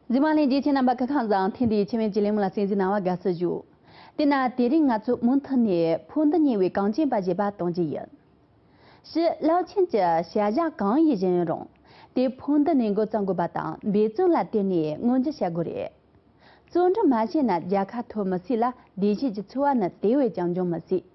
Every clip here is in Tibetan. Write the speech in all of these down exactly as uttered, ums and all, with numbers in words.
གཟིགས་མོ་ལྷན་རྒྱས་ཁྱེད་རྣམ་པ་ཁ་ཁ་བཟང་། ཐེངས་འདིའི་ཆེད་མེད་ཀྱི་ལས་མོ་ལ་གསན་གཟིགས་གནང་བ་དགའ་བསུ་ཞུ། དེས་ན་དེ་རིང་ང་ཚོ་མུ་མཐུད་ནས་འཕོ་འདུ་གཉེར་བའི་གངས་ཅན་པ་བཞི་པ་གཏོང་རྒྱུ་ཡིན། ཕྱི་རླབས་ཆེན་གྱི་བྱ་གཞག་གང་ཡིན་བཞིན་རུང་། དེ་འཕོ་འདུ་ནས་འགོ་བརྩམ་དགོས་པ་དང་འབད་བརྩོན་ལ་བརྟེན་ནས་མངོན་འགྱུར་བྱ་དགོས་རེད། བརྩོན་འགྲུས་མ་བྱས་ན་རྒྱལ་ཁ་ཐོབ་མི་སྲིད་ལ། བདེ་སྐྱིད་ཀྱི་འཚོ་བ་ནི་དེ་བས་ཀྱང་འབྱུང་མི་སྲིད།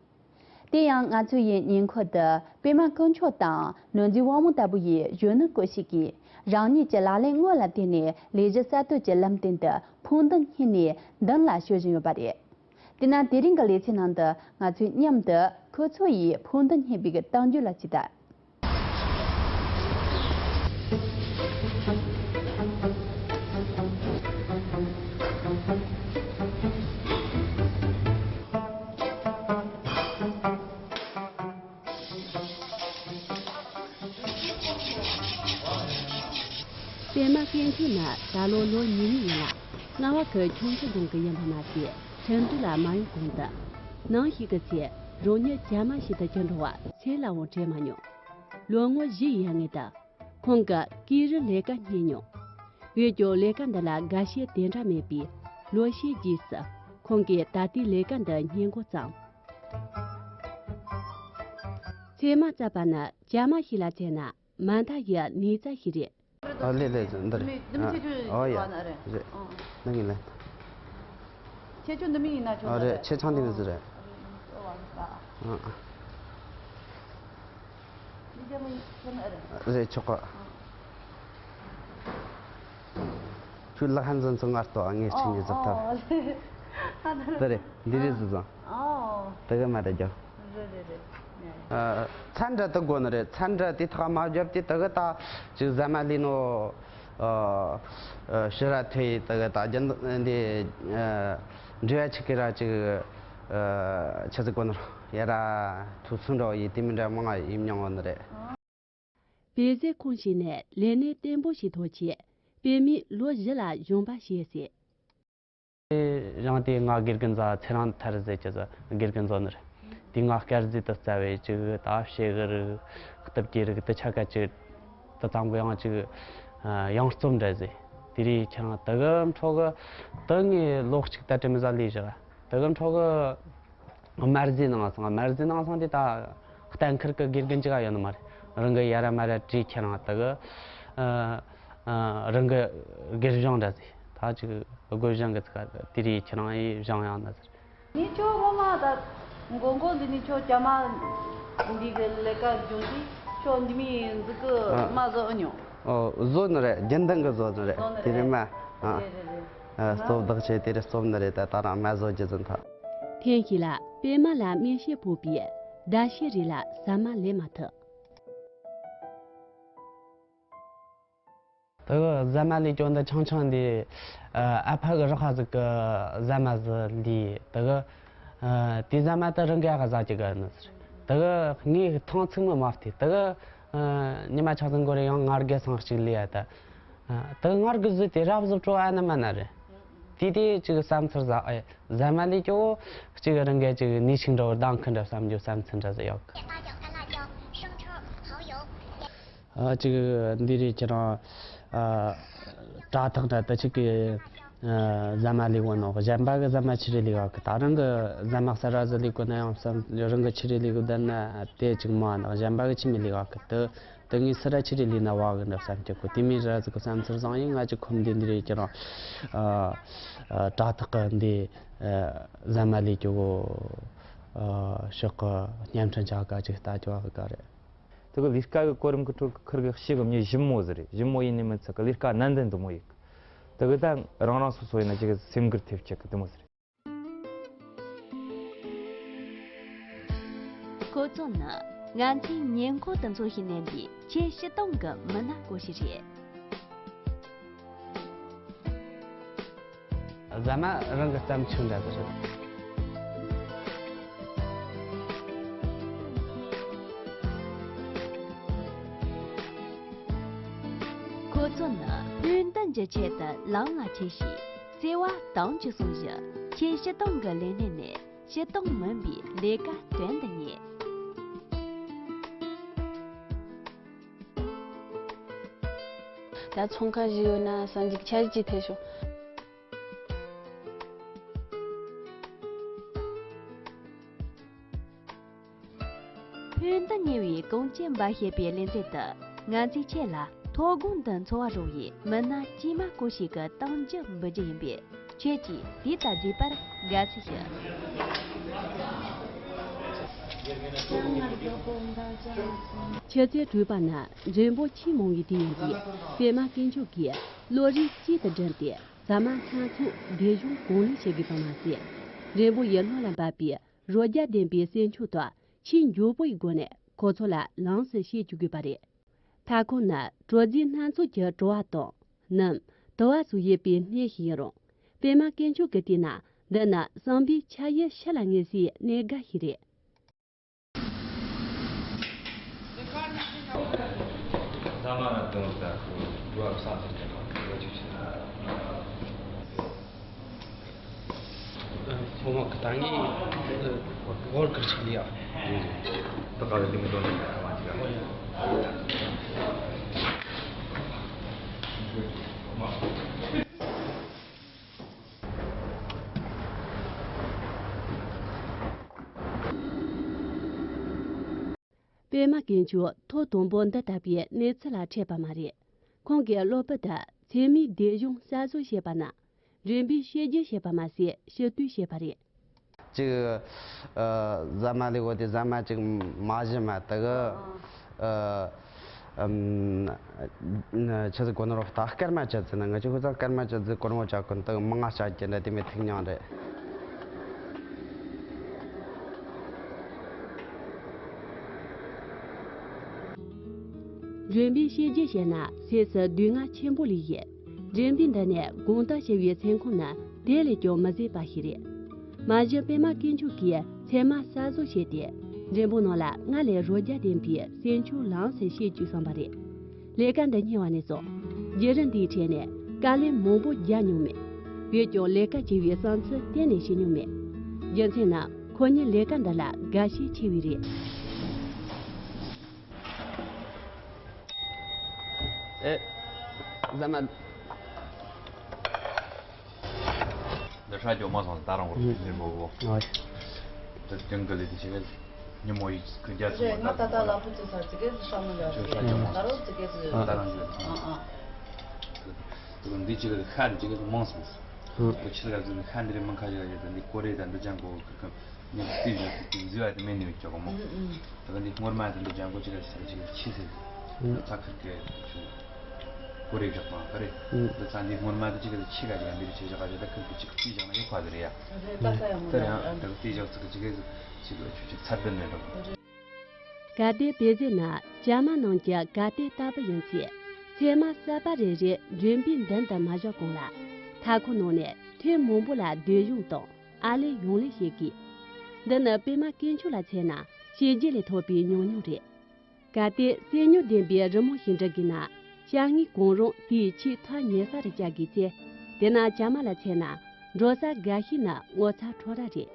དེ་ཡང་ང་ཚོ་ཡི་ཉེ་འཁོར་དུ་པད་མ་དཀོན་མཆོག་དང་ནོར་འཛིན་དབང་མོ་ལྟ་བུ་ཡི་གཞོན་ནུ་སྐུ་ཞིག་གིས་རང་ཉིད་ཀྱི་ལག་ལེན་དངོས་ལ་བརྟེན་ནས་ལས་གཞི་གསར་གཏོད་ཀྱི་ལམ་སྟེང་དུ་འཕོ་འདུ་གཉེར་ནས་མདུན་ལ་སྐྱོད་བཞིན་ཡོད་པ་རེད། དེས་ན་དེ་རིང་གི་ལེ་ཚན་ནང་དུ་ང་ཚོས་མཉམ་དུ་ཁོ་ཚོ་ཡིས་འཕོ་འདུ་གཉེར་བའི་གི་གཏམ་རྒྱུད་ལ་ཅིག་ལྟ། པད་མ་དཀོན་མཆོག་ནི་ད་ལོ་ལོ་ཉེར་གཉིས་ཡིན་ལ། རྔ་བ་ཁུལ་ཁྱུང་མཆུ་རྫོང་གི་ཡིན་པ་མ་ཟད། ཁྲིན་ཏུའུ་ལ་མ་ཡོང་གོང་དུ། ནང་ཞིག་གི་ཚེ་རང་ཉིད་ཇ་མ་ཞིག་ཏུ་གྱུར་འགྲོ་བ་སུ་ལའང་དྲན་མ་མྱོང་། ལོ་ངོ་བཞི་ཡི་སྔོན་དུ། ཁོང་གིས་སྐས་རི་ལས་ཀ་གཉེར་མྱོང་། འོན་ཀྱང་ལས་ཀ་འདི་ལ་དགའ་ཞེན་དེ་འདྲ་མེད་པས། ལོ་ཤས་རྗེས་སུ་ཁོང་གིས་ད་ལྟའི་ལས་ཀ་འདི་གཉེར་འགོ་བརྩམས། ཚོད་མ་བཙལ་བ་ནི་ཇ་མ་ཞིག་ལ་བཙལ་ན་མ་མཐའ་ཡི་ནུས་རྩལ་ཞིག་རེད། ཨ་ལེ་ལེ་འདི་རེད། ཨ་ཨོ་ཡ་རེད། འདི་ངས་ལེན། ཁྱེད་ཚོ་འདི་མི་ཡིན་ན་ཆོག་ཨ་རེད། ཁྱེད་ཚང་འདི་མི་ཟེར་རེད། ཨ། རེད་ཆོག་ག་ཁྱོད་ལག་ཧན་འཛིན་ཚོ་ངར་ལྟོ་ངས་ཁྱེད་ཉིད་ཟིག་ཐབས། དེ་རེད། འདི་རེད་ཟིག་བཟང་། དེ་ག་མ་རེད་རྒྱོ། ཚན་འདྲ་དུ་དགོ་ནི་རེད། ཚན་འདྲ་དེ་ཐག་མ་བརྒྱབ་དེ་དེ་ག་ད་ཅིག་ཟ་མ་ལི་ནོ། ཕྱི་ར་ཐོས་དེ་ག་ད་རྒྱུན་འདི་འབྲེལ་བ་ཆི་གི་ར་ཅིག་ཆི་ཟིག་གོ་ནོ་ཡ་ར་ཐུག་སུ་འགྲོ་ཡི་དེ་མི་འདྲ་མང་ཡིན་མྱོང་བ་ནི་རེད། པེ་ཟེ་ཁོང་ཞིག་ནས་ལས་གནས་བརྟན་པོ་ཞིག་ཐོབ་ཆེད་པེ་མིས་ལོ་བཞི་ལ་གཞོན་པ་བྱས་ཟེར། རང་དེ་ང་དགེ་རྒན་ཟ་ཚེ་རང་ཐར་ཟེར་གྱི་ཟ་དགེ་རྒན་ཟོ་ནི་རེད། དེ་ང་སྐར་རྫས་དུ་རྩ་བའི་ཅིག་ད་ཕྱེ་གི་རིགས་གཏུབ་ཀྱི་རིགས་དུ་ཆ་ག་ཅིག་དུ་ཙམ་གི་ཡང་ཅིག་ཡང་རྩོམ་འདྲ་ཟེར། དེ་རིགས་ཁྱེད་རང་དུ་གི་འཕྲོ་གི་དུ་ངས་ལོ་གཅིག་ད་དྲི་མི་ཟ་ལས་བཞག་དུ་གི་འཕྲོ་གི་དམར་ཟས་ནང་སོང་། དམར་ཟས་ནང་སོང་དེ་ད་གཏན་འཁེལ་གི་དགེ་རྒན་ཅིག་ཡོད་ནི་མ་རེད། རང་གི་ཡ་ར་མ་ར་བྲིས་ཁྱེད་རང་དུ་གི་རང་གི་སྒེར་སྦྱོང་འདྲ་ཟིག་ད་ཅིག་སྒོ་སྦྱང་གི་ཚིག་དེ་རིགས་ཁྱེད་རང་ཡིས་སྦྱང་ཡང་ན་ཟེར། ངས་ཁྱོད་སྔོན་མ་ད་མགོ་མགོ་འདི་ནས་ཁྱོད་ཇ་མ་འདི་གི་ལས་ཀ་སྦྱོང་དུས་ཁྱོད་འདི་མི་འདི་གི་མ་བཟོ་ཨེ་མྱོང་། ཨོ་བཟོ་ནི་རེད། རྒྱུན་ལྡན་གི་བཟོ་ནི་རེད། བཟོ་ནི་དེ་རེད། རིང་མ་ཨ་རེད་རེད་རེད། ཨ་སྟོབས་བདག་ཆེ་དེ་རེད། སྟོབས་ནི་རེད། ད་ད་རང་མ་བཟོ་རྒྱུ་ཟིན་ཐ། ཐེངས་ཤིག་ལ་པད་མ་ལ་མིག་ཤེལ་ཕོག་པས་ཟླ་ཤས་རིང་ལ་ཟ་མ་ལེན་མ་ཐུབ། དེ་གི་ཟ་མ་ལས་ཀྱང་འདི་ཆུང་ཆུང་འདི་ཨ་ཕ་གི་རག་ཁ་ཟིག་གི་ཟ་མ་ཟིག་འདི་དེ་གི་དེ་ཟ་མ་དེ་རང་གི་ཨ་ཁ་ཟ་གི་གི་ནི་ཟེར། དེ་གི་ངས་ཐེངས་ཚིག་མི་མ་བལྟས། དེ་གི་ཉི་མ་ཆ་ཚང་གོ་རེ་ཡང་ངར་གི་སང་གཅིག་ལས་ཡ་ད། དེ་གི་ངར་གི་ཟིག་དེ་རབ་ཟིག་བྲོ་ཨ་ནི་མ་ན་རེད། དེ་དེ་ཅིག་བསམ་ཚུལ་ཟ་ཨེ་ཟ་མ་ལས་ཀྱོ་ཅིག་རང་གི་ཅིག་ནི་ཞིག་འགྲོ་བར་དང་ཁི་འདྲ་བསམ་རྒྱུ་བསམ་ཚུལ་འདྲ་ཟིག་ཡོད་གི། ཨ་ཅིག་འདི་རེད། ཁྱེད་རང་ཨ་དྲ་ཐག་འདྲ་དུ་ཅིག་གི་ཨ་ཟ་མ་ལས་གོ་ནོ། གཞན་པ་གི་ཟ་མ་ཆི་རེ་ལས་ག་གི། ད་རང་གི་ཟ་མ་གསར་ར་ཟི་ལས་གོ་ན་ཡང་བསམ། རང་གི་ཆི་རེ་ལས་གོ་བསྡད་ན་དེ་ཅིག་མ་ནག་གཞན་པ་གི་ཆི་མི་ལས་ག་གི། དུ་དུ་ངས་སི་ར་ཆི་རེ་ལས་ན་བ་གི་འདྲ་བསམ་གྱི་གོ། དེ་མིན་ར་ཟི་གི་བསམ་ཚུལ་བཟང་ཡིན། ང་ཅིག་ཁོམ་འདི་འདི་རེད། ཁྱེད་རང་ཨ་ཨ་དྲ་ཐག་གི་འདི་ཨ་ཟ་མ་ལས་ཀྱི་གོ་ཨ་ཕྱོགས་གི་བརྙན་འཕྲིན་ཆ་ག་ཅིག་ལྟ་ཀྱི་བ་གི་ག་རེད། དེ་གི་ལས་ཀ་གི་གོ་རིམ་གི་ཁྲོད་ཁུར་གི་ཤི་གི་མྱི་ཞིབ་མོ་ཟེར་རེད། ཞིབ་མོ་ཡིན་ནི་མི་ཚད་གི་ལས་ཀ་ནན་ཏན་དུ་མོ་ཡིག་དེ་གི་ད་རང་རང་སོ་སོ་ཡིན་ན་ཅིག་སེམས་འགུལ་ཐེབས་ཆེ་གི་དུ་མོ་ཟེར། ཁོ་ཚོ་ནི་ང་ཚོའི་ཉེ་འཁོར་དུ་འཚོ་ཞིང་གནས་པའི་ཁྱེད་སྤྱི་བཏང་གི་མི་སྣ་སྐོར་ཞིག་རེད། ཟ་མ་རང་གི་བརྩམས་ཆོས་འདྲ་ཟིག་རེད། ཁོ་ཚོ་ནི་སྨོན་འདུན་གྱི་ཆེད་དུ་ལམ་ལ་ཆས་ཤིང་བརྩེ་བ་དམ་གྱི་སྲུང་བཞིན་ཁྱེད་སྤྱི་བཏང་གི་ལས་གནས་ནས་སྤྱི་བཏང་མིན་པའི་ལས་ཀ་དོན་དུ་གཉེར། ད་ཚོང་ཁང་ཞིག་ཡོད་ན་བསམ་གྱི་འཆར་གཞི་ཐེབས་བྱུང་། ཕུགས་འདུན་ཉེ་བའི་གངས་ཅན་འབའ་ཞེས་པའི་ལེ་ཚན་དུ། ང་ཚོས་ཁྱེད་ལ་མཐོ་སྒང་དུ་འཚོ་བ་རོལ་བའི་མི་སྣ་དཀྱུས་མ་སྐོར་ཞིག་གི་གཏམ་རྒྱུད་འབུལ་རྒྱུ་ཡིན་པས། ཁྱེད་ཀྱིས་དེ་ལྟ་མཛད་པར་དགའ་བསུ་ཞུ། ཆུ་ཚོད་དྲུག་པ་ནི་འགྲེང་བུ་ཆེས་མང་བའི་དུས་ཡིན་པས། པད་མ་དཀོན་མཆོག་གིས་བློ་རིག་གཅིག་ཏུ་བསྒྲིམས་ཏེ། ཟ་མ་སྣ་ཚོགས་སྡེབ་སྦྱོང་གང་ལེགས་བྱེད་དགོས་པ་མ་ཟད། འགྲེང་བུ་ཡི་སྣོད་ལ་འབབ་པའི་རོ་བརྒྱ་ལྡན་པའི་སྲན་ཆུང་དང་ཆེས་མགྱོགས་པོའི་སྒོ་ནས་ཁོ་ཚོ་ལ་ལམ་སེང་བཤད་བཅུག་དགོས་པ་རེད། མཐའ་འཁོར་ནི་དྲོ་རྫས་སྣ་ཚོགས་ཀྱི་བྲོ་བ་དང་། སྣུམ། དུ་བ་སོགས་ཡོད་པའི་གནས་ཤིག་ཡིན་རུང་། པད་མ་དཀོན་མཆོག་གིས་བལྟས་ན། འདི་ནི་བསམ་པའི་ཆ་ཡུལ་ཕྱི་ལ་ངེས་སའི་གནས་འགའ་ཞིག་རེད། ཐོག་མ་གི་ད་ངས་ཝོར་ཀར་ཆགས་ལ་ཡ། ད་ག་ལ་ལིང་ཏོན་ནས་ཡ་ཐོག་མ་ཅིག་ཡ། པད་མ་དཀོན་མཆོག་ཐོག་དང་པོ་འདི་ལྟ་བུའི་གནས་ཚུལ་ལ་འཕྲད་པ་མ་རེད། ཁོང་གིས་སློབ་བུ་དག་ཚེར་མའི་སྡེབ་སྦྱོང་གསར་བཟོ་བྱེད་པ་ན། འགྲེང་བུའི་བཤད་རྒྱུན་བཤད་པ་མ་ཟད་ཕྱིར་བསྡུས་བྱེད་པ་རེད། གཅིག་ཨ། ཟ་མ་ལས་འོ་དེ་ཟ་མ་གཅིག་མ་ཞིམ་མ་དག་ཨ། ཨམ། ཆི་ཟིག་གོ་ནོ་རོ་ད་སྐར་མ་ཅི་ཟིག་ན་ང་ཅི་ཧུ་ཙང་སྐར་མ་ཅི་ཟིག་གོར་མོ་ཅག་གོན་དག་མང་ང་ཅག་གི་འདྲ་དེ་མི་ཐིག་མྱང་རེད། འགྲེང་བུའི་བཤད་རྒྱུན་བཤད་ན་སེམས་སུ་སྡུག་བསྔལ་ཆེན་པོ་སླེབས་ཡོད། འགྲེང་བུའི་མདུན་ནས་དགོང་དག་ཕྱི་བའི་མཚན་ཁོང་ནི་དེ་ལས་ཀྱང་མི་བཟད་པ་ཞིག་རེད། མ་གཞི་པད་མ་དཀོན་མཆོག་གིས་ཚེར་མ་གསར་བཟོ་བྱས་ཏེ། འགྲེང་བུ་ནང་ལ་སྔར་ལས་རོ་བརྒྱ་ལྡན་པའི་སྲན་ཆུང་ལམ་སེང་བཤད་བཅུག་བསམ་པ་རེད། ལས་ཀ་འདི་གཉེར་བ་ནས་བཟུང་། རྒྱུན་རིང་འདིའི་གྲས་ནས་དཀའ་ལས་མང་པོ་རྒྱག་མྱོང་མེད། འོན་ཀྱང་ལས་ཀ་བྱེད་པའི་བསམ་ཚུལ་གཏན་ནས་བྱེད་མྱོང་མེད། རྒྱུ་མཚན་ནི་ཁོ་གཉིས་ལས་ཀ་འདི་ལ་དགའ་ཞེན་ཆེ་བས་རེད། ཨེ། ཟ་མ། འདི་ཧྲ་ཇོ་མ་སོང་ད་རང་གོ་ཡིན་མོ་གོ། ཨོ། འདི་ཀྱང་ག་ལེ་དེ་ཆེ་གེ། ཉི་མོ་ཡིས་ཁུ་རྒྱ་ཚོ་རེད། ང་ད་ལྟ་ལ་ཕུ་ཚོ་ས་ཙི་གེ་ཧྲ་མི་ལ་ཅོ་ཧྲ་ཇོ་མ་ད་རོ་ཙི་གེ་ཙི་ད་རང་ཇོ། ཨ་ཨ། འདི་ཅི་གེ་ཧ་ཅི་གེ་མང་སོང་། ཨོ། ཁྱི་ལ་ཟིན་ཧ་འདི་རེ་མང་ཁ་ཡོད་རེད། འདི་ཀོ་རེ་ད་འདི་ཅང་གོ་ཁུ་ཁུ། ངས་བལྟས་བཞག་ཅིག་གིས་འཛུལ་བ་དེ་མེད་ནས་ཡོད་ཀྱོག་མོ། ཨུ་ཨུ། ད་ག་འདི་སྔོན་མ་དེ་འདི་ལྗང་གུ་ཅིག་ལ་ཞིག་ཅིག་ལ་ཕྱི་ཟེར། ཨུ། ཚ་ཁུར་གི་ཅིག་ཀོ་རེ་བཞག་པ་ག་རེ། ཨུ། འདི་ཚ་འདི་སྔོན་མ་དེ་ཅིག་ལ་ཕྱི་ག་ཅིག་ལ་འདི་ལ་ཕྱི་བཞག་ག་ཅིག་ད་ཁུར་གི་ཅིག་བལྟས་བཞག་ན་ཡོད་ཁ་ཟེར་ཡ། རེད་པ་ས་ཡ་མོ་ད་ཡ་ཡང་ད་ག་བལྟས་བཞག་ཚིག་ཅིག་གི་ཅིག་ལ་ཆུ་ཅིག་ཚ་བདུན་ནས་འགྲོ། རེད། གལ་ཏེ་དཔེ་མཛོད་ནི་བྱ་མ་ནང་གི་གལ་ཏེ་ལྟ་བུ་ཡིན་ཚེ། ཚེར་མ་གསར་པ་རེ་རེ་འགྲེང་བུའི་མདུན་དུ་མ་བཞག་གོང་ལ། མཐའ་འཁོར་ནང་ནས་ཐེངས་མང་པོ་ལ་སྡེབ་སྦྱོང་དང་ཨར་ལས་ཡང་ལས་བྱེད་དགོས། འདི་ནི་པད་མ་དཀོན་མཆོག་ལ་མཚོན་ན་བྱས་རྗེས་ལས་ཐོབ་པའི་ཉམས་མྱོང་རེད། གལ་ཏེ་སེམས་མྱོང་ལྡན་པའི་རི་མོ་ཞིག་འབྲི་དགོས་ན། ཤ་དངོས་གང་རུང་དེའི་ཆེས་ཐག་ཉེ་ས་རུ་བཅར་དགོས་ཚེ། དེ་ན་བྱ་མ་ལ་མཚོན་ན་འགྲོ་ས་འགའ་ཤས་ནི་ངོ་ཚ་ཁྲོ་ར་རེད།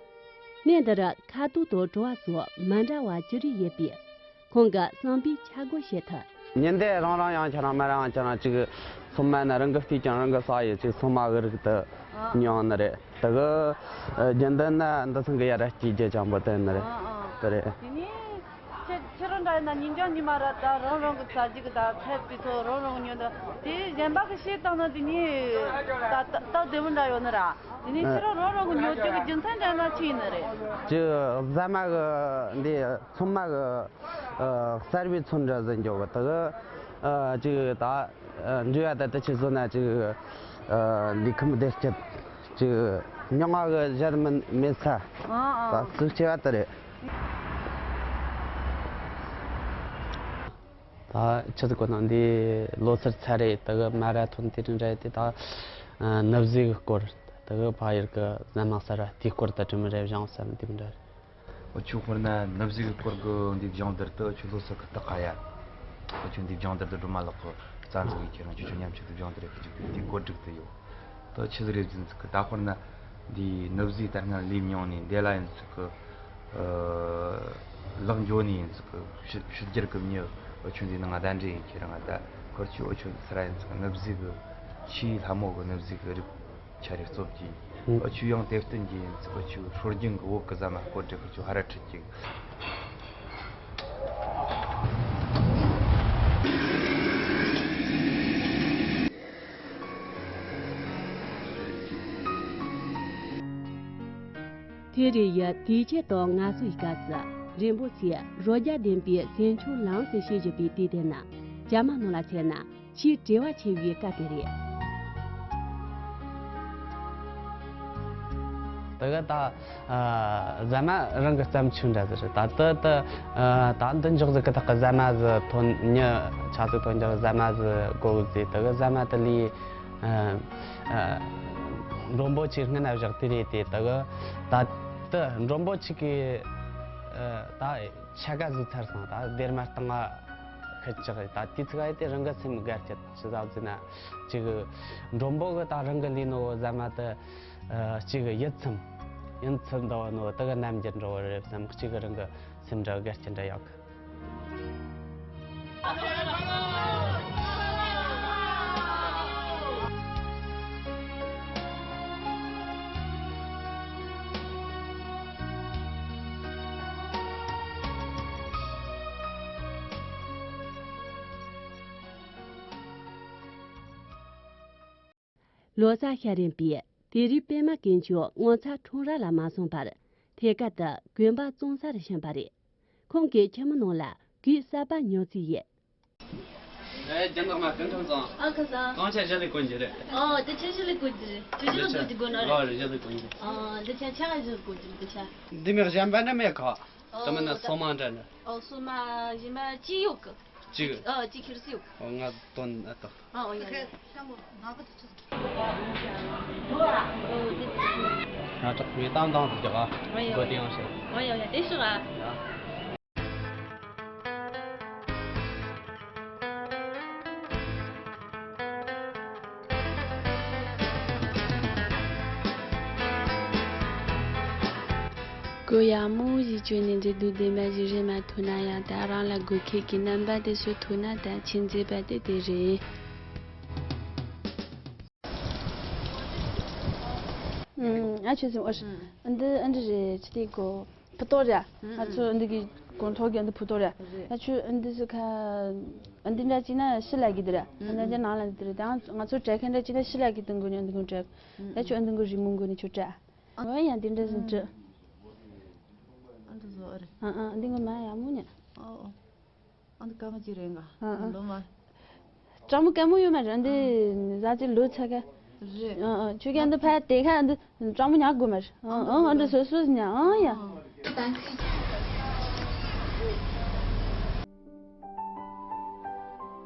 གནས་འདིར་ཁ་དོག་དང་བྲོ་བ་སོགས་མི་འདྲ་བ་ཅི་རིགས་ཡོད་པས། ཁོང་གི་བསམ་པའི་འཆར་སྒོ་བཤད་ཐུབ། ཉིན་དེ་རང་རང་ཡང་ཁྱེད་རང་མ་རང་ཁྱེད་རང་ཅིག་སོ་མ་ནི་རང་གི་བལྟས་ཀྱང་རང་གི་ས་ཡི་ཅིག་སོ་མ་གི་རིགས་དུ་མྱོང་ནི་རེད། དེ་གི་རྒྱུན་ལྡན་ན་འདི་ཚང་གི་ཡ་ར་སྐྱིད་རྒྱུ་ཅང་པོ་དེ་ནི་རེད། དེ་རེད། དེ་ནས་ཁྱེད་ཁྱེད་རང་འདྲ་ཡིན་ན་ཉིན་རྒྱང་ཉི་མ་ར་ད་རང་རང་གི་ཚ་གཞིག་གི་ད་ཚད་པའི་ཚོ་རང་རང་གི་ཉོན་ད་དེ་གཞན་པ་གི་བཤད་བཏང་ན་དེ་ནས་ད་ད་ད་བདེ་བོ་འདྲ་ཡོད་ནི་ར། དེ་ནས་ཁྱེད་རང་རང་རང་གི་ཉོ་རྒྱུ་གི་རྒྱུ་མཚན་འདྲ་ན་ཅི་ཡིན་ནི་རེད། ཅི་ཟ་མ་གི་འདི་ཚང་མ་གི་ཨ་གསར་བའི་ཚོན་འདྲ་ཟིན་འཇོག་གི་དེ་གི་ཨ་ཅིག་ད་འབྲེལ་བ་ད་ལྟ་ཆི་བཟོ་ན་ཅིག་ཨ་ལུས་ཁམས་བདེ་སྐྱིད་ཅིག་མྱོང་བ་གི་གཞན་མིན་མེད་ས་ཨ་ཨ་ད་ཚིག་ཆེ་བ་དེ་རེད། ད་ཆི་ཟིག་གོ་ན་འདི་ལོ་སར་ཚར་རེད། དེ་གི་མ་ར་ཐོན་དེ་རིང་རེད་དེ་ད་ནུབ་ཟི་གི་སྐོར་དེ་གི་ཕ་ཡུལ་གི་ཟ་མ་ཟ་ར་དེའི་སྐོར་ད་དྲི་མི་རེ་བཞེངས་བསམ་དེ་མི་འདྲ་རེད། འོ་ཆུ་ཁོར་ན་ནུབ་ཟི་གི་སྐོར་གི་འདི་བཞེངས་དེར་དུ་ཆུ་ལོ་སར་གི་ད་ག་ཡ། འོ་ཆུ་འདི་བཞེངས་དེར་དུ་སྒྲོལ་མ་ལགས་གི་རྩ་འཛུགས་ཡི་ཁྱེད་རང་ཆུ་ཆུ་མཉམ་ཆུ་དུ་བཞེངས་དེར་གི་ཅིག་དེ་སྐོར་སྒྲིག་དུ་ཡོད། ད་ཆི་ཟིག་རེད་ཟིན་ཟིག་གི་ད་ཧོར་ན་འདི་ནུབ་ཟི་ད་སྔ་ལས་མྱོང་ནས་འདི་ལ་ཡིན་ཟིག་གི་ལག་འཇོ་ནས་ཡིན་ཟིག་གི་ཕྱི་ཕྱི་རྒྱལ་གི་མྱི་ཆུ་འདི་ནང་ང་གདན་འདྲེན་ཡིན་ཁྱེད་རང་ད་ ཁོར་ཆུ་འུ་ཆོ་ཚ་ར་ཡིན་ཚ་ནུབ་ཟིག་གི་ཆུའི་ལྷ་མོ་གི་ནུབ་ཟིག་གི་རིགས་ཆ་རེ་རྩོབ་ཀྱི། ཨ་ཆུ་ཡང་དེ་བསྟུན་གྱི་ཡིན་ཚ་འུ་ཆུ་སྲོལ་རྒྱུན་གི་བོད་གི་ཟ་མ་བསྐོལ་དྲི་ཁོར་ཆུ་ཧ་ར་ཁྲིད་ཀྱི། ཐེ་རི་ཡི་དུས་ཆེན་དང་ངལ་གསོའི་སྐབས་སུ་རིན་པོ་ཆེས་རོ་བརྒྱ་ལྡན་པའི་ཟས་མཆོག་ལམ་སེང་བྱེད་བཞིན་པའི་དུས་དེ་ན། རྒྱ་མ་ནང་ལ་བྱས་ན་ཆེས་བྲེལ་བ་ཆེ་བའི་སྐབས་དེ་རེད། དེ་ག་ད་ཨ་ཟ་མ་རང་གི་བརྩམས་ཆོས་འདྲ་ཟིག་རེད། ད་དེ་ད་ཨ་ད་འདི་འཇོག་ཟིག་གི་ཐག་གི་ཟ་མ་ཟིག་ཐོན་ཉི་ཆ་ཚིག་ཐོན་འཇོག་ཟ་མ་ཟིག་དགོས་ཟིག་དེ་གི་ཟ་མ་དེ་ལས། ཨ་ཨ་མགྲོན་པོ་ཆེ་སྔུན་ན་བཞག་དུས་རེད་དེ། དེ་གི་ད་དེ་མགྲོན་པོ་ཆེ་གི་ཨ་ད་ཆ་ག་ཟིག་ཚར་སོང་། ད་སྡེར་མ་སྟེང་ང་ཁད་ཅག་ད་དུས་ཚིགས་ཨེ་དེ་རང་གི་སེམས་དགའ་སྐྱིད་ཆི་ཟིག་ཟེར་ན། གཅིག་གི་མགྲོན་པོ་གི་ད་རང་གི་ལས་ནོ་ཟ་མ་དེ་ཨ་གཅིག་གི་ཡིད་ཚིམ་ཡིད་ཚིམ་ད་བ་ནོ་དེ་གི་རྣམ་འགྱུར་འདྲ་བོ་རེད་བསམ། གཅིག་གི་རང་གི་སེམས་འདྲ་དགའ་སྐྱིད་འདྲ་ཡོད་གི། ལོ་གསར་ཤར་རན་པས་དེ་རིང་པད་མ་དཀོན་མཆོག་ངོ་མཚར་ཁྲོམ་ར་ལ་མ་སོང་བར་ཐད་ཀར་དུ་དགོན་པ་བཙོང་ས་རུ་ཕྱིན་པ་རེད། ཁོང་གི་ཁྱིམ་ནང་ལ་གོས་གསར་པ་ཉོ་རྩིས་ཡིན། ཨེ་རྒྱ་ནག་མ་ཀུན་ཁྲང་ཚང་། ཨ་ཁ་སང་། གང་ཆ་ཞི་ལི་ཀུན་གྱི་རེད། ཨོ་དེ་ཆ་ཞི་ལི་ཀུན་གྱི་རེད། ཆ་ཞི་ལི་ཀུན་གྱི་དགོས་ན་རེད། ཨོ་རེད་ཞི་ལི་ཀུན་གྱི། ཨོ་འདི་ཆ་ཆ་ག་ཞི་ལི་ཀུན་གྱི་འདི་ཆ། འདི་མི་གཞན་པ་ནི་མེད་ག། ཨོ་དེ་མིན་ན་སོ་མ་འདྲ་ནི། ཨོ་སོ་མ་གཞན་པ་ཅི་ཡོད་གི། ཅི་གི། ཨོ་ཅི་ཁྱེར་སི་ཡོད་གི། ཨོ་ང་དོན་ཨ་ཏོ། ཨོ་ཡ་ཡ། ང་དྲག་མི་བཏང་བཏང་དུ་རྒྱག་ཨ། ཨོ་ཡ་ཡ། གོ་དེ་ཡང་ཤེས། ཨོ་ཡ་ཡ་དེ་ཤོག་ཨ། ཡ། གོ་ཡག་མོ་ཞིག་བཅོས་ནས་འབྲི་དུས་བདེན་པ་ཞིག་རེད་མ་ཐུབ་ན་ཡང་ད་རང་ལ་དགོས་མཁན་གྱི་རྣམ་པ་དེ་ཚོ་ཐུག་ན་ད་ཆེས་མཛེས་པ་དེ་དེ་རེད། ཨ་ཆོས་སེམས་ཨོ་ཤི། འདི་ཨ་འདྲ་རེད་ཅི་སྟེ་གོ། ཕུ་ཏོ་ར། ང་ཚོ་འདི་གི་གོང་ཐོག་གི་འདི་ཕུ་ཏོ་ར། ང་ཚོ་འདི་ཟི་ཁ། འདི་འདྲ་ཅིག་ན་ཤི་ལ་གི་འདི་ར། འདི་འདྲ་ཅིག་ནང་ལ་འདི་ར། ད་ང་ཚོ་བྲེ་ཁན་འདྲ་ཅིག་ན་ཤི་ལ་གི་དུང་གོ་ཉོ་འདི་གོ་བྲེ། ད་ཆོ་འདི་གོ་རི་མོ་གོ་ནི་ཆོ་བྲེ། ཨ་ཡ་འདི་འདྲ་ཟི་བྲེ། ཨ་འདི་ཟོ་ཨ་རེ། ཨ་ཨ་འདི་གོ་མ་ཡ་མོ་ཉ། ཨ་འདི་ཀ་མ་ཅི་རེད་ང་། ཨ་ཨ་འདི་མ། ཀྲང་མོ་ཀ་མོ་ཡོད་མ་རེད་འདི་ཟ་ཅི་ལོ་ཚ་ཀ། རེད། ཨ་ཨ་ཆུ་ཀ་འདི་ཕ་དེ་ཁ་འདི་ཀྲང་མོ་ཉག་དགོས་མ་རེད། ཨ་ཨ་འདི་སོ་སོ་ཉ་ཨ་ཡ།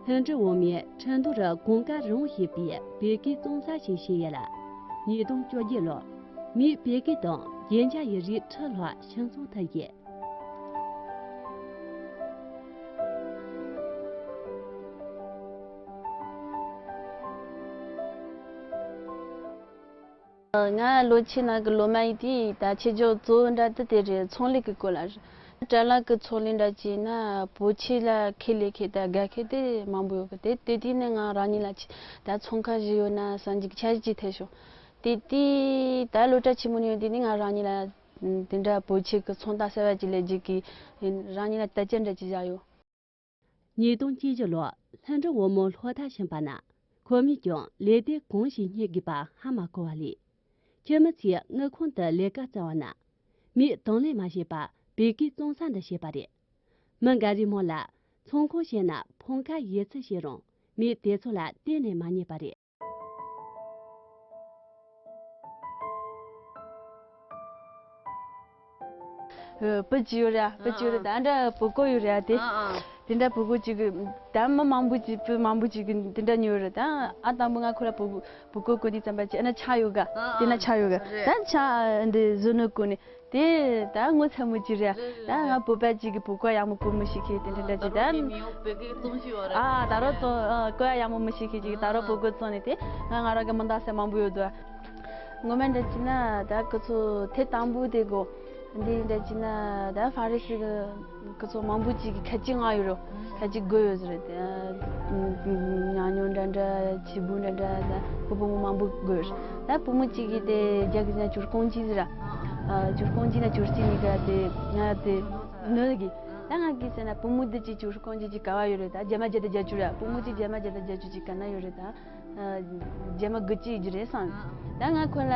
ལྷུན་གྲུབ་འོད་མའི་ཁྲིན་ཏུའུ་རུ་གོང་དཀར་རོང་ཞེས་པའི་བོད་སྐད་རྩོམ་ས་ཞིག་བཞེངས་ཡོད་ལ། ཉིས་སྟོང་བཅོ་བརྒྱད་ལོར་མིའི་བོད་སྐད་དང་རྒྱན་ཆ་ཡི་རིགས་ཁྲི་ལྷག་ཕྱིར་ཚོང་ཐུབ་ཡོད། ང་ལོ་ཆེ་ན་གི་ལོ་མ་ཡི་དེ་ད་ཆེ་ཇོ་གཙོ་བོ་འདྲ་དེ་དེ་རེད། ཚོང་ལས་ཀྱི་སྐོར་ལ་རེད། དྲ་ལག་གི་ཚོང་ལས་འདྲ་བྱས་ན་བོད་ཆས་ལ་ཁེ་ལས་ཁེ་ད་དགའ་ཁེ་དེ་མང་པོ་ཡོད་གི། དེ་དེ་དུས་ནས་ང་རང་ཉིད་ལ་ཆེ་ད་ཚོང་ཁང་ཞིག་ཡོད་ན་བསམ་གྱི་འཆར་གཞི་ཐེབས་བྱུང་། དེ་དུས་ད་སློབ་གྲྭ་ཆེན་མོ་ནས་ཡོང་དུས་ནི་ང་རང་ཉིད་ལ་དེ་འདྲ་བོད་ཆས་ཀྱི་ཚོང་རྟགས་གསར་བ་ཅིག་ལས་རྒྱུ་གི་རང་ཉིད་ལ་དར་ཆ་འདྲ་ཅིག་བཞག་ཡོད། ཉིས་སྟོང་བཅུ་བཞི་ལོར་ལྷུན་གྲུབ་འོད་མའི་སློབ་མཐར་ཕྱིན་པ་ན་ཁོ་མོས་ཀྱང་ལས་དེ་གང་ཞིག་རྙེད་དགོས་པ་ཧ་མ་གོ་བ་ལས། ཁྱིམ་མི་ཚོས་དངུལ་ཁང་དུ་ལས་ཀ་བཙལ་བ་ན། མིས་དང་ལེན་མ་བྱས་པར་བོད་སྐད་རྩོམ་ས་འདི་བྱས་པ་རེད། མི་འགའ་རེའི་མོ་ལ་ཚོང་ཁང་བྱས་ན་ཕོང་ཁ་ཡོད་ཚུལ་བཤད་རུང་མིས་དེ་ཚོ་ལ་གཏན་ནས་མ་ཉན་པ་རེད། ཨ། བུ་གཅིག་ཡོད་ར། བུ་གཅིག་ཡོད་ར། ཨ། ད་འདྲ་བུ་གོ་ཡོད་ར་དེ། ཨ་ཨ། དེ་འདྲ་བུ་གོ་གཅིག་གི་ད་མི་མང་པོ་གཅིག་བུ་མང་པོ་གཅིག་གི་དེ་འདྲ་ཉོས་ཡོད་ར། ད་ཨ་དང་པོ་ང་ཁོ་ར་བུ་བུ་གོ་གོ་དུས་ཙམ་པ་ཅི་ཨ་ན་ཆ་ཡོད་ག། ཨ་ཨ། དེ་ན་ཆ་ཡོད་ག། རེད། ད་ཆ་འདི་བཟོ་ནོ་གོ་ནི་དེ་ད་ངོ་ཚ་མོ་གཅིག་ར། རེད་རེད། ད་ང་བོད་པ་གཅིག་གི་བུ་གོ་ཡག་མོ་གོ་མི་ཤེས་མཁན་དེ་འདྲ་འདྲ་གཅིག་ད། ཨ་ད་རོ་ཏོ་གོ་ཡག་མོ་མི་ཤེས་མཁན་གཅིག་ད་རོ་བུ་གོ་བཙོང་ནི་དེ་ང་ང་ར་གི་མི་འདག་ས་མང་པོ་ཡོད་དོ། ངོ་མ་འདྲ་བྱས་ན་ད་ཁོ་ཚོ་ཐེངས་དང་པོ་དེ་གོ། འདི་འདྲ་བྱས་ན་ད་ཧྥ་རན་སི་གི་ཁོ་ཚོ་མང་པོ་ཅིག་གིས་ཁ་ཆེ་མངགས་ཡོད་རེད། ཁ་ཆེ་དགོས་ཡོད་ཟེར་རེད། ད་ཉ་ཉོ་འདྲ་འདྲ་ཕྱུ་པ་འདྲ་འདྲ་ད་ཁོ་བུ་མོ་མང་པོ་དགོས་རེད། ད་བུ་མོ་གཅིག་གིས་དེ་རྒྱ་གི་ན་བཅུ་དགུ་ཅིག་ཟེར་ར། བཅུ་དགུ་ཅིག་ན་བཅུ་གཅིག་ནི་ག་དེ་ང་དེ་ནོར་གི། ད་ང་གིས་ཟེར་ན་བུ་མོ་འདི་ཅིག་བཅུ་དགུ་ཅིག་ཅིག་ག་བ་ཡོད་རེད། ད་རྒྱ་མ་བརྒྱ་དང་བརྒྱད་ཅུ་རེད། བུ་མོ་གཅིག་རྒྱ་མ་བརྒྱ་དང་བརྒྱད་ཅུ་ཅིག་ག་ན་ཡོད་རེད་ད། རྒྱ་མ་དགུ་ཅིག་ཡིན་གྱི་རེད་བསམ། ད་ང་ཁོ་ལ་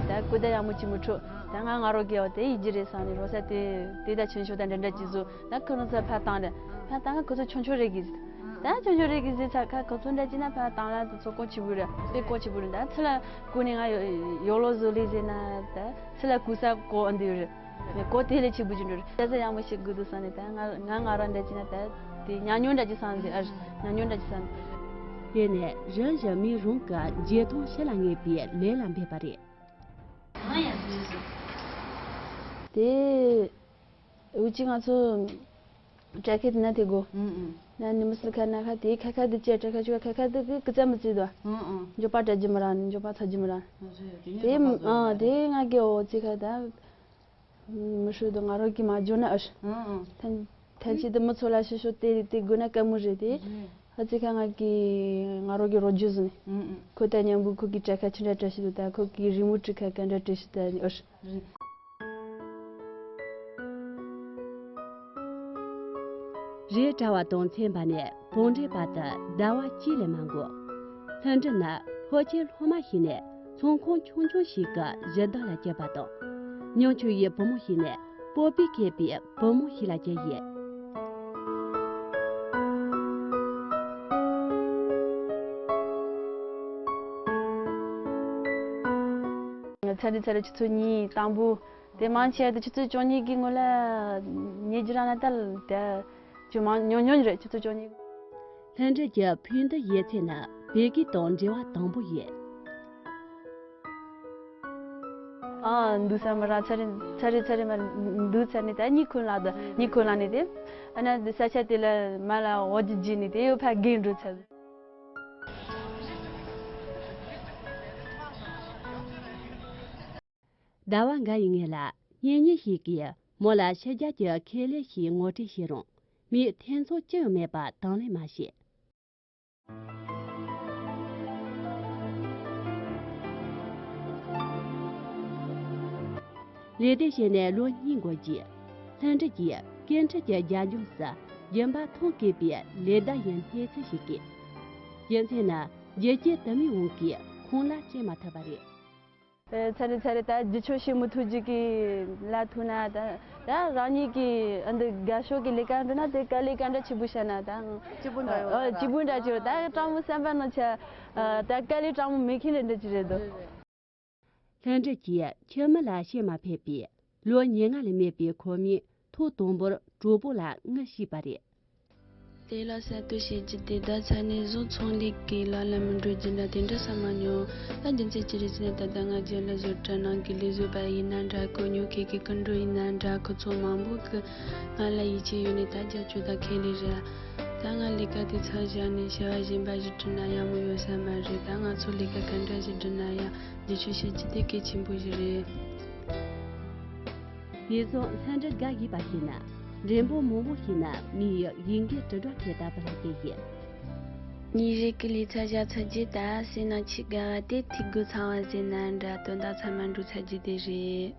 ད་སྐུ་ཟླ་ཡག་མོ་ཅིག་མི་འཕྲོད། ད་ང་ང་རོ་གེ་བ་དེ་ཡིན་གྱི་རེད་བསམ་ནས་རོ་ས་དེ་དེ་ད་ཆུང་ཆུང་ད་འདྲ་འདྲ་ཅིག་བཟོ། ད་ཁོ་རང་ཚོ་ཕར་བཏང་རེད། ཕར་བཏང་ཁོ་ཚོ་ཆུང་ཆུང་རེད་གི། ད་ཆུང་ཆུང་རེད་གི་ཟེར་ཚ་ཁ་ཁོ་ཚོ་འདྲ་ཅིག་ན་ཕར་བཏང་ལ་དེ་ཚོ་ཀོ་ཆི་བུ་རེད། དེ་ཀོ་ཆི་བུ་རེད། ད་ཚི་ལ་ཀུ་ནས་ང་ཡོ་ཡོ་ལོ་བཟོ་ལས་ཟེར་ན་ད་ཚི་ལ་ཀུ་ས་ཀོ་ཨ་འདི་རེད། ནས་གོ་དེ་ལས་ཆེ་བུ་ཅིག་འགྲོ་རེད། ཤ་ཚ་ཡག་མོ་ཞིག་དགོས་འདུག་བསམ་ནས་ད་ང་ང་ང་རང་འདྲ་ཅིག་ན་ད་དེ་ཉག་ཉོག་འདྲ་ཅིག་བསམ་ཟེར། ཨ་ཉག་ཉོག་འདྲ་ཅིག་བསམ། དེ་ནས་རང་གཞན་མི་རང་གི་བརྗེད་ཐོང་ཕྱི་ལ་ངེས་པའི་ལས་ལ་འབད་པ་རེད། དེ་འུ་ཅི་ང་ཚོ་དྲ་ཁེ་དེ་ན་དེ་གོ། ཨུ་ཨུ། ན་ནི་མི་སི་ཁ་ན་ཁ་དེ་ཁ་ཁ་དེ་ཅེ་དྲ་ཁ་ཅུ་ཁ་ཁ་དེ་གི་ཀི་ཙམ་མི་ཙི་དོ། ཨུ་ཨུ། འཇོག་པ་དྲ་ཇི་མི་ར་འཇོག་པ་ཚ་ཇི་མི་ར། དེ་ཨ་དེ་ང་གི་འོ་ཙི་ཁ་ད། མི་ཧྲུལ་དུ་ང་རོ་གི་མ་འཇོ་ན་ཨ་ཧྲི། ཨང་ཨང་། ཐན་ཐན་ཆེ་དུ་མི་ཚོ་ལ་ཤི་ཤོ་དེ་དེ་དགོས་ན་དཀའ་མོ་རེད་དེ། རེད། ཨ་ཙི་ཁ་ང་གི་ང་རོ་གི་རོ་ཇུ་ཟིན། ཨང་ཨང་། ཁོ་ད་མཉམ་པོ་ཁོ་གི་དྲ་ཁ་ཆི་འདྲ་བཀྲ་ཤིས་དུ་ད་ཁོ་གི་རི་མོ་བྲི་ཁ་ག་འདྲ་བཀྲ་ཤིས་ད་ཨ་ཧྲི། རེད། རེས་གྲྭ་བ་དང་མཚན་པ་ནས་བོང་འདྲེ་བར་དུ་ཟླ་བ་གཅིག་ལས་མ་འགོར། ལྷུན་གྲུབ་ནི་ལྷོ་ཆེན་ལྷོ་མ་ཞིག་ནས་ཚོང་ཁང་ཆུང་ཆུང་ཞིག་གི་གཞི་བདག་ལ་གྱུར་པ་དང་། ཉང་ཆུ་ཡི་བུ་མོ་ཞིག་ནས་སྤོབས་པས་ཁེངས་པའི་བུ་མོ་ཞིག་ལ་གྱུར་ཡོད། ཚར་རེ་ཚར་རེ་ཆུ་ཚོད་གཉིས་དང་པོ་དེ་མང་ཆེ་བ་དེ་ཆུ་ཚོད་བཅུ་གཉིས་ཀྱི་སྔོན་ལ་ཉེ་རྒྱུ་རང་ལ་ལྟ་ལ་ལྟ། ཅུང་མང་ཉུང་ཉུང་རེད། ཆུ་ཚོད་བཅུ་གཉིས། ལྷུན་གྲུབ་ཀྱི་ཕུད་འདི་ཡོད་ཚད་ནི་བོད་སྐད་དང་འབྲེལ་བ་དམ་པོ་ཡོད། ཨ་འདུག་ས་མ་ར་ཚ་རེ་ཚ་རེ་ཚ་རེ་མ་འདུག་ཚ་ནི་ད་གཉིད་ཁུག་ལ་ད་གཉིད་ཁུག་ལ་ནི་དེ། ཨ་ན་འདི་ས་ཆ་དེ་ལ་མ་ལ་འོ་ཇི་ཇི་ནི་དེ་ཡོད་ཕ་རྒན་འགྲོ་ཚ། ཟླ་བ་འགའ་ཡི་སྔོན་ལ་གཉེན་ཉེ་ཞིག་གིས་མོ་ལ་ཕྱི་རྒྱལ་གྱི་ཁེ་ལས་ཤིག་ངོ་སྤྲོད་བྱས་རུང་མིའི་ཐེ་ཚོམ་ཅི་ཡང་མེད་པར་དང་ལེན་མ་བྱས། ལས་དེ་བྱས་ནས་ལོ་གཉིས་འགོར་རྗེས། ལྷུན་གྲུབ་ཀྱིས་སྐད་འཕྲིན་གྱི་རྒྱབ་ལྗོངས་སུ་སྦྱིན་པ་མཐོང་དཀོན་པའི་ལས་བདག་ཡི་གནས་ཚུལ་ཞིག་སྐྱེས། རྒྱུ་མཚན་ནི་རྒྱུ་རྐྱེན་དུ་མའི་དབང་གིས་ཁོང་ལ་སྤྲད་མ་ཐུབ་པ་རེད། ཚ་རེ་ཚ་རེ་ད་རྒྱུ་ཆོ་ཤེས་མི་ཐུབ་རྒྱུ་གི་ལ་ཐུག་ན་ད་ད་རང་ཉིད་ཀྱི་ཨ་འདི་དགའ་ཤོས་ཀྱི་ལས་ཀ་འགྲོ་ན་དེ་དཀའ་ལས་ག་འདྲ་ཆེ་པོ་བྱས་ན་ད་སྐྱིད་པོ་འདྲ་ཡོད་ཨ་སྐྱིད་པོ་འདྲ་ཅིག་ད་སྤྲང་མོ་བསམ་པ་ནང་ཆ་ད་དཀའ་ལས་སྤྲང་མོ་མེད་མཁན་རེད་འདྲ་ཅིག་རེད་དོ། ལྷུན་གྲུབ་ཀྱིས་ཁྱིམ་མི་ལ་བཤད་མ་ཕོད་པའི་ལོ་ཉེར་ལྔ་ལས་མེད་པའི་ཁོ་མོས་ཐོག་དང་པོར་གྲོགས་པོ་ལ་དངུལ་བཤིག་པ་རེད། དེ་ལ་གསར་གཏོད་བྱེད་རྒྱུ་དེ་ད་ཆ་ནས་བཟུང་ཚོང་ལས་ཀྱི་ལམ་ལ་མི་འགྲོ་རྒྱུ་འདྲ་དེ་འདྲ་བསམ་མ་མྱོང་། ད་རྒྱུ་མཚན་ཅི་རེད་ཟེར་ན་ད་ལྟ་ང་རྒྱུན་ལ་བཟོ་གྲྭ་ནང་གི་ལས་བཟོ་པ་ཡིན་ན་འདྲ་གོ་ཉོ་མཁན་གྱི་སྐུ་མགྲོན་ཡིན་ན་འདྲ་ཁོ་ཚོ་མང་པོ་གི་ང་ལ་ཡིད་ཆེས་ཡོད་ནས་ད་རྒྱབ་སྐྱོར་དང་ཁས་ལེན་རེད། ད་ང་ལས་ཀ་དེ་ཚར་བཞག་ནས་བྱ་བ་གཞན་པ་ཞིག་བསྒྲུབ་ན་ཡག་མོ་ཡོད་ས་མ་རེད། ད་ང་ཚོ་ལས་ཀ་ག་འདྲ་ཞིག་བསྒྲུབ་ན་ཡང་བསྒྱུར་བཅོས་བྱེད་རྒྱུ་དེ་གལ་ཆེན་པོ་ཞིག་རེད། དེ་སོང་ལྷུན་གྲུབ་དགའ་ཡིས་པ་ཞིག་ན་མགྲོན་པོ་མང་པོ་ཞིག་ན་མིའི་ཡིན་གྱི་དྲིལ་སྒྲོག་ཁྱེད་ལྟ་བུ་ལ་སྐྱེས་ཡོད། ཉིན་རེ་གི་ལས་ཚར་བཞག་ཚར་རྗེས་ད་སེམས་ནང་ཆེས་དགའ་བ་དེ་ཐིག་སྒོ་ཚང་བ་ཟེར་ན་འདྲ་དོན་དག་ཚང་མ་འགྲུབ་ཚར་རྒྱུ་དེ་རེད།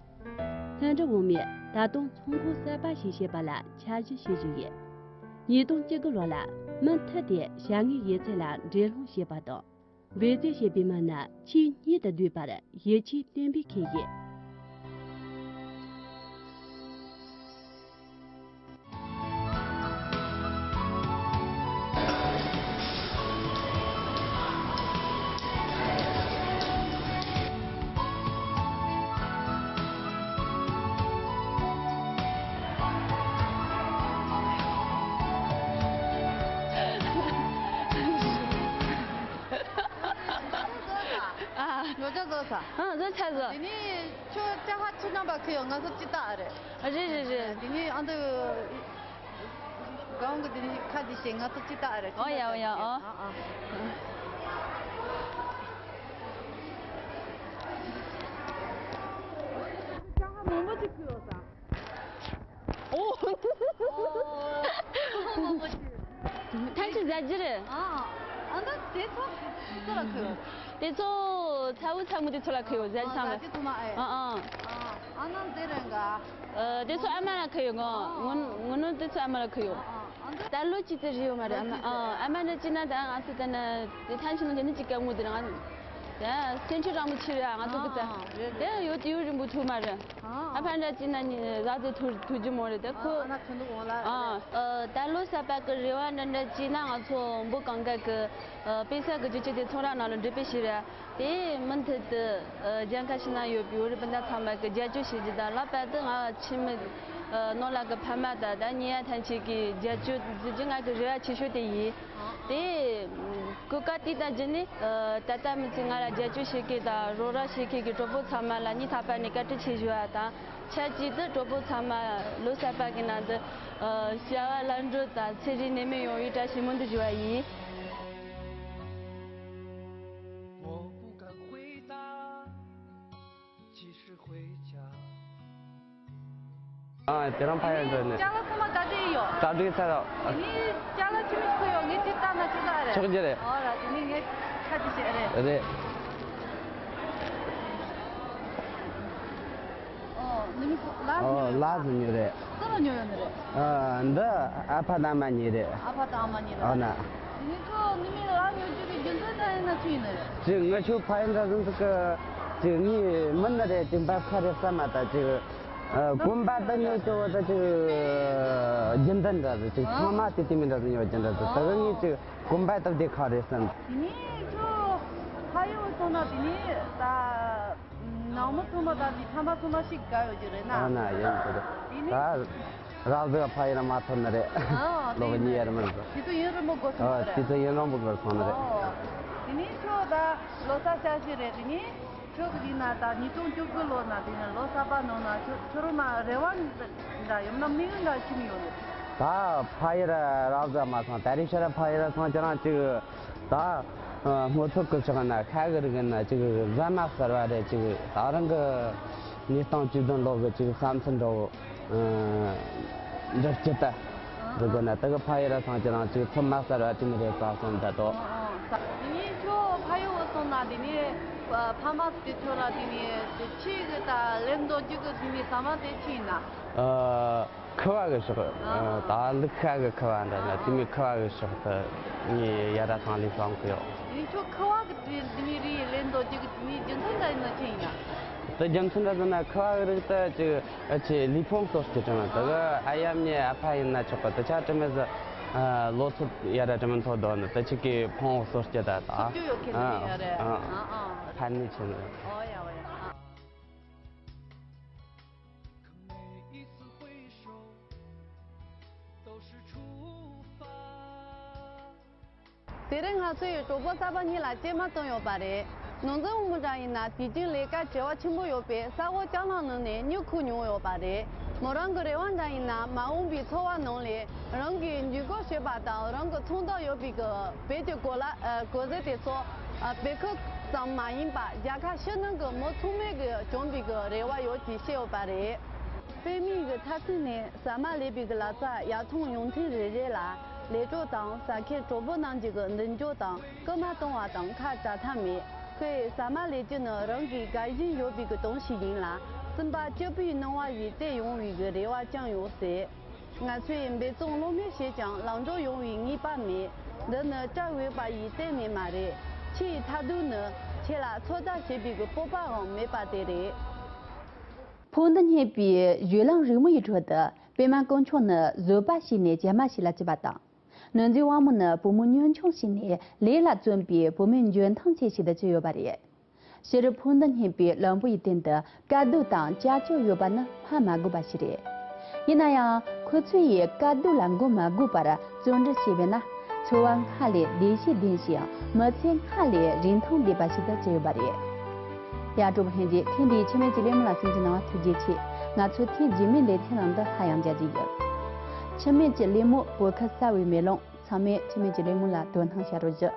ལྷུན་གྲུབ་འོག་མས་ད་དུང་ཚོང་ཁང་གསར་པ་ཞིག་བྱེད་པ་ལ་འཆར་གཞི་བྱེད་བཞིན་ཡོད། ཉིས་སྟོང་བཅུ་དགུ་ལོ་ལ་མུ་མཐུད་དེ་བྱ་དངོས་ཡོད་ཚད་ལ་འགྲན་སློང་བྱེད་པ་དང་། འབད་རྩོལ་བྱེད་པའི་མི་སྣ་ཆེས་སྙིང་དུ་བསྡུས་པར་ཡིད་ཆེས་བརྟན་པོས་ཁེངས་ཡོད། ཨ། ཡོ་ཅག་བཟོ་ས། ཨ་བཟོ་ཚར་བཟོ། དེ་ནི་ཁྱོད་ཅ་ཧ་ཆུ་ནང་པ་ཁུ་ཡོང་ང་ཚོ་ཅི་ལྟ་ཨ་རེད། ཨ་རེད་རེད་རེད། དེ་ནི་ཨ་འདི་གང་གི་དེ་ནི་ཁ་དེ་བྱེད་ང་ཚོ་ཅི་ལྟ་ཨ་རེད། ཨོ་ཡ་ཨོ་ཡ་ཨོ། ཅ་ཧ་མང་པོ་ཅིག་ཁུ་ཡོང་ས། ཟ་རྒྱུ་རེད། ཨ། ཨ་ད་དེ་ཚོ་ཚོ་ལ་ཁུ་ཡོད། དེ་ཚོ་ཚ་བོ་ཚ་མོ་དེ་ཚོ་ལ་ཁུ་ཡོད་ཟ་རྒྱུ་ཚང་མ། ཨ་ཨ། ཨ་ན་དེ་རེད་འགའ། ཨ་དེ་ཚོ་ཨ་མ་ལ་ཁུ་ཡོད། ངོ་ངོ་ངོ་ནོ་དེ་ཚོ་ཨ་མ་ལ་ཁུ་ཡོད། ད་ལོ་གཅིག་དེ་རེད་ཡོད་མ་རེད། ཨ་མ་ཨ་ཨ་མ་འདྲ་གཅིག་ན་ད་ང་ཚོ་ད་ན་དེ་ཐང་ཆེན་ནོ་དེ་ནི་གཅིག་ག་ངོ་དེ་རང་ད་སེམས་ཆུ་རང་མི་ཆེ་རེད། ང་ཚོ་གི་ད་དེ་ཡོད་དེ་ཡོད་རིང་པོ་ཐུག་མ་རེད། ཨ་ཕ་འདྲ་ཅིག་ན་ནི་ར་དེ་ཐུ་ཐུ་ཇི་མོ་རེད་དེ་ཁོ། ཨ་ན་ཁྱོད་འདུག་འོང་ལ། ཨ་ཨ་ད་ལོ་གསར་པ་གི་རེ་བ་འདྲ་འདྲ་ཅིག་ན་ང་ཚོ་འབུ་གང་ག་གི་ཨ་དཔེ་ས་གི་རྒྱུ་ཆ་དེ་ཚོང་ར་ནང་ལ་འགྲུལ་པའི་ཕྱིར་ར། དེ་མུ་མཐུད་དུ་ཨ་རྒྱལ་ཁབ་ཕྱི་ན་ཡོད་པའི་བོད་རིགས་སྤུན་ཟླ་ཚང་མ་གི་རྒྱབ་སྐྱོར་བྱེད་རྒྱུ་དང་། ལྷག་པར་དུ་ང་ཆེན་མོ་ཨ་ནང་ལ་གི་ཕ་མ་དང་ད་ཉེ་ཡ་ཐམས་ཅད་ཀྱི་རྒྱབ་སྐྱོར་བྱེད་རྒྱུ་ང་གི་རེ་བ་ཆེ་ཤོས་དེ་ཡིན། དེ་གོ་སྐབས་དེ་དང་རྗེས་ནས་ཨ་ད་ལྟ་མི་ཚེ་ང་ལ་རྒྱབ་སྐྱོར་བྱེད་མཁན་དང་རོགས་རམ་བྱེད་མཁན་གྱི་གྲོགས་པོ་ཚང་མ་ལ་སྙིང་ཐག་པ་ནས་བཀའ་དྲིན་ཆེ་ཞུ་བ་དང་། ཆབས་ཅིག་ཏུ་གྲོགས་པོ་ཚང་མ་ལོ་གསར་པ་གི་ནང་དུ་ཨ་བྱ་བ་ལམ་འགྲོ་དང་ཚེ་རིང་ནད་མེད་ཡོང་བའི་བཀྲ་ཤིས་སྨོན་འདུན་ཞུ་བ་ཡིན། 我不敢回答，及时回家。 ཨ་དེ་རང་ཕ་ཡ་འགྲོ་ནས། ཅ་ལག་ཚང་མ་ད་དེ་ཡོད། ད་དེ་ཚ་ར། དེ་ནི་ཅ་ལག་ཆུ་མིག་ཁུ་ཡོད། ངས་དེ་ལྟ་ན་ཆོག་ག་རེད། ཆོག་གི་རེད། ཨོ་ར་དེ་ནི་ངས་ཁ་དེ་བྱས་རེད། རེད། ཨོ་ནི་མི་ཁུ་ལ་ཨོ་ལ་ཟི་ཉོ་རེད། ཙི་ལ་ཉོ་ཡོད་ནི་རེད། ཨ་འདི་ཨ་ཕ་དང་ཨ་མ་གཉིས་རེད། ཨ་ཕ་དང་ཨ་མ་གཉིས་རེད། ཨོ་ན། དེ་ནི་ཁྱོད་ནི་མི་ལ་ཉོ་རྒྱུ་གི་རྒྱུ་མཚན་ད་ཡིན་ན་ཆི་ཡིན་ནི་རེད། ཅི་ང་ཆོ་ཕ་ཡིན་ད་ཟིན་ཟིག་གི་ཅི་ངའི་མི་ནི་རེད། ཅི་འབབ་ཁ་རེད་བསམ་མ་ད་ཅི། ཨ་གོམ་པ་དུ་ཉོ་སྐྱོ་བ་ད་ཅིག་རྒྱུན་ལྡན་འདྲ་ཟིག་ཅིག་ཚང་མ་དེ་དེ་མིན་འདྲ་ཟིག་ཉོ་རྒྱུ་འདྲ་ཟིག་ད་གི་ངས་ཅིག་གོམ་པ་དུ་བདེ་ཁ་རེད་བསམ། དེ་ནས་ཁྱོད་ཕ་ཡུལ་སོང་ན་དེ་ནས་ད་ནང་མི་ཚང་མ་ད་དེ་ཕ་མ་ཚང་མ་ཞིག་དགའ་ཡོད་ཀྱི་རེད་ན། ཨ་ན་ཡིན་གི་རེད། དེ་ནས་ད་རག་ཟིག་ཕ་ཡུལ་ལ་མ་ཐོན་ནི་རེད། ཨ་ལོ་གི་གཉིས་ཡར་མི་ཟིག་དེ་ཚོ་ཡུན་རིང་པོ་འགོར་སོང་ཨ་ནི་རེད། དེ་ཚོ་ཡུན་རིང་པོ་འགོར་སོང་ནི་རེད། ཨོ། དེ་ནས་ཁྱོད་ད་ལོ་གསར་བཅར་གྱི་རེད། དེ་ནས། ཁྱོད་ཀྱི་དེ་ན་ད་ཉིས་སྟོང་བཅུ་དགུ་ལོ་ན་དེ་ན་ལོ་གསར་པ་ནང་ན་ཁྱོད་ཁྱོད་རང་མ་རེ་བ་འདྲ་ཡོད་ན་དམིགས་ཡུལ་འདྲ་ཞིག་ཡོད་ནི། ད་ཕ་ཡུལ་ར་རབ་ཟ་མ་སོང་། ད་རེས་ཤར་ཕ་ཡུལ་སོང་ཁྱེད་རང་ཅིག་ད་སྔོ་ཚོད་ཀྱི་ཆགས་ན་ཁ་གི་རིག་ན་ཅིག་ཟ་མ་གསར་བ་རེད། ཅིག་ད་རང་གི་ཉིས་སྟོང་བཅུ་བདུན་ལོ་གི་ཅིག་བསམ་ཚུལ་འདྲ་བོ། འདྲ་སྐྱིད་ད། འདི་དགོས་ན་དེ་གི་ཕ་ཡུལ་ར་སང་ཁྱེད་རང་ཅིག་ཚོད་མ་གསར་བ་ཅིག་མི་རེད་ས་སོང་ད་དོ། དེ་ནས་ཁྱོད་ཕ་ཡུལ་སོང་ན་དེ་ནས་ཕ་མ་དེ་ཚོ་ལ་དེ་ནས་ཆེ་གི་ད་ལན་འདོགས་རྒྱུ་གི་དེ་ནས་ཟ་མ་དེ་ཆི་ཡིན་ན། ཁུ་བ་གི་ཕྱོགས། ད་ལུག་ཁ་གི་ཁུ་བ་འདྲ་ན་དེ་མོ་ཁུ་བ་གི་ཕྱོགས་དེ་ངས་ཡ་ར་ཚང་ལས་བསམ་གི་ཡོད། དེ་ནས་ཁྱོད་ཁུ་བ་གི་དེ་ནས་རིགས་ལན་འདོགས་རྒྱུ་གི་དེ་ནས་རྒྱུ་མཚན་འདྲ་ཡིན་ན་ཆི་ཡིན་ན། དེ་རྒྱུ་མཚན་འདྲ་ཟེར་ན་ཁུ་བ་གི་རིགས་དེ་ཅིག་ཨ་ཅེ་ལུས་ཕུང་གསོ་སྐྱེད་དྲན་དེ་གི་ཨ་ཡ་མྱེ་ཨ་ཕ་ཡིན་ན་ཆོག་གི་དེ་ཆ་དྲི་མེད་ཟི་ལོ་ཚོད་ཡ་ར་དྲི་མེད་མཐོ་དོ་ནི་དེ་ཆིག་གི་ཕུང་བོ་གསོ་སྐྱེད་ད་ད་ཨ་ཨ་ཕན་ནི་ཆེ་ནི། ཨོ་ཡ་ཨོ་ཡ། དེ་རིང་ང་ཚོས་གྲོགས་པོ་གསར་པ་གཉིས་ལ་སྐྱེལ་མ་བཏང་ཡོད་པ་རེད། ནོར་འཛིན་དབང་མོ་འདྲ་ཡིན་ན་དུས་རྒྱུན་ལས་ཀ་བྱེད་བ་ཆེན་པོ་ཡོད་པས་ས་འོག་ལྕགས་ལམ་ནང་ནས་མྱུ་གུ་ཉོས་ཡོད་པ་རེད། མོ་རང་གི་རེ་བ་འདྲ་ཡིན་ན་མ་འོངས་པའི་འཚོ་བ་ནང་ལས་རང་གིས་འཇུག་སྒོ་ཞེས་པ་དང་རང་གི་ཚོང་རྟགས་ཡོད་པའི་གི་བོད་ཀྱི་གོ་ལ་གོ་ཟེ་དེ་ཚོ་བོད་ཁུལ་ཙམ་མ་ཡིན་པ་རྒྱལ་ཁབ་ཕྱི་ནང་གི་མི་ཚང་མས་གི་བྱུང་བའི་གི་རེ་བ་ཡོད་ཅེས་བཤད་ཡོད་པ་རེད། དཔེ་མིང་གི་ཐ་ཚིག་ནས་ཟ་མ་ལས་པའི་གི་ལག་རྩལ་ཡར་ཐོན་ཡོང་ཐེངས་རེ་རེ་ལ་ལས་གྲོགས་དང་ཟ་མཁན་གྲོགས་པོ་རྣམས་ཀྱི་གི་མདུན་སྐྱོད་དང་སྐུལ་མ་གཏོང་བ་དང་ཁ་བྲལ་ཐབས་མེད། ཁོས་ཟ་མ་ལས་རྒྱུ་ནི་རང་གི་དགའ་ཞེན་ཡོད་པའི་གི་དོན་ཞིག་ཡིན་ལ་སེམས་པ་སྐྱིད་པོའི་སྣང་བ་ཞིག་སྟེར་ཡོང་བའི་གི་རེ་བ་བཅངས་ཡོད་ཟེར། ང་ཚོས་འབད་བརྩོན་ལྷོད་མེད་བྱས་ཀྱང་ལམ་འགྲོ་ཡོང་བའི་ངེས་པ་མེད། འདི་ནི་སྐྲག་འོས་པ་ཡིས་གཏན་ནས་མ་རེད། ཆེས་ཐབས་སྡུག་ནི་ཁྱེད་ལ་ཚོད་ལྟ་བྱེད་པའི་གི་སྤོབས་པའང་མེད་པ་དེ་རེད། ཕུགས་འདུན་སྙེད་པའི་བརྒྱུད་ལམ་རིང་མོ་ཡི་ཁྲོད་དུ་པད་མ་དཀོན་མཆོག་ནི་བཟོད་པ་བྱས་ནས་བྱ་མ་ཞིག་ལ་བཅུག་པ་དང་། ནོར་འཛིན་དབང་མོ་ནི་བུ་མོ་ཉམ་ཆུང་ཞིག་ནས་ལས་ལ་བརྩོན་པའི་བུ་མོའི་འཇོན་ཐང་ཆེ་ཞིག་ཏུ་གྱུར་ཡོད་པ་རེད། ཕྱིར་ཕུགས་འདུན་སྙེད་པའི་ལམ་བུ་ཡི་སྟེང་དུ་དཀའ་སྡུག་དང་ཅ་ཅོ་ཡོད་པ་ནི་སྨྲ་མ་དགོས་པ་ཞིག་རེད། ཡིན་ན་ཡང་ཁོ་ཚོ་ཡིས་དཀའ་སྡུག་ལ་མགོ་མ་སྒུར་བར་བརྩོན་འགྲུས་བྱས་པས་ན་འཚོ་བ་སྔར་ལས་བདེ་སྐྱིད་ལྡན་ཞིང་མི་ཚེ་སྔར་ལས་རིན་ཐང་ལྡན་པ་ཞིག་ཏུ་གྱུར་ཡོད་པ་རེད། ཡ། གྲོགས་པོ་ལྷན་རྒྱས། ཐེངས་འདིའི་འཆི་མེད་ཀྱི་གླེང་མོལ་ལ་གསན་གྱི་གནང་བ་ཐུགས་རྗེ་ཆེ། ང་ཚོ་ཐེངས་རྗེས་མའི་ལེ་ཚན་ནང་དུ་སླར་ཡང་མཇལ་རྒྱུ་ཡིན། འཆི་མེད་ཀྱི་གླེང་མོལ། བོད་ཁུལ་གསར་བའི་མེ་ལོང་། ཚང་མས་འཆི་མེད་ཀྱི་གླེང་མོལ་ལ་དོ་སྣང་བྱ་རོགས་ཞུ།